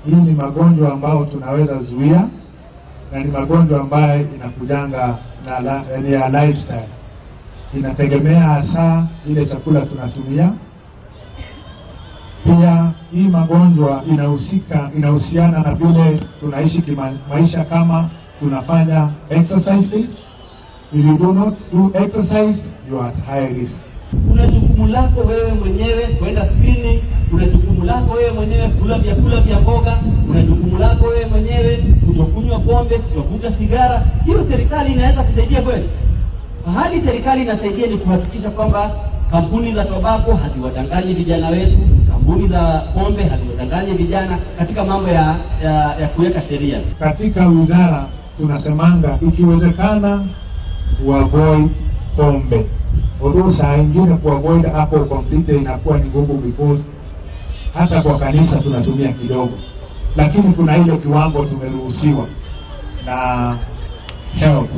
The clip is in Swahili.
Hii ni magonjwa ambayo tunaweza zuia na ni magonjwa ambayo inakujanga na ni ya lifestyle, inategemea hasa ile chakula tunatumia. Pia hii magonjwa inahusiana na vile tunaishi maisha, kama tunafanya exercises. If you do not do exercise, you are at high risk. Kuna jukumu lako wewe mwenyewe kwenda screening, kuna jukumu lako wewe mwenyewe kula vyakula vya mboga, kuna jukumu lako wewe mwenyewe kutokunywa pombe, kutovuta sigara. Hiyo serikali inaweza kusaidia kweli? Pahali serikali inasaidia ni kuhakikisha kwamba kampuni za tobako haziwadanganyi vijana wetu, kampuni za pombe haziwadanganyi vijana katika mambo ya kuweka sheria. Katika wizara tunasemanga ikiwezekana kuavoid pombe, although saa ingine kuavoid hapo completely inakuwa ni ngumu because hata kwa kanisa tunatumia kidogo, lakini kuna ile kiwango tumeruhusiwa na health.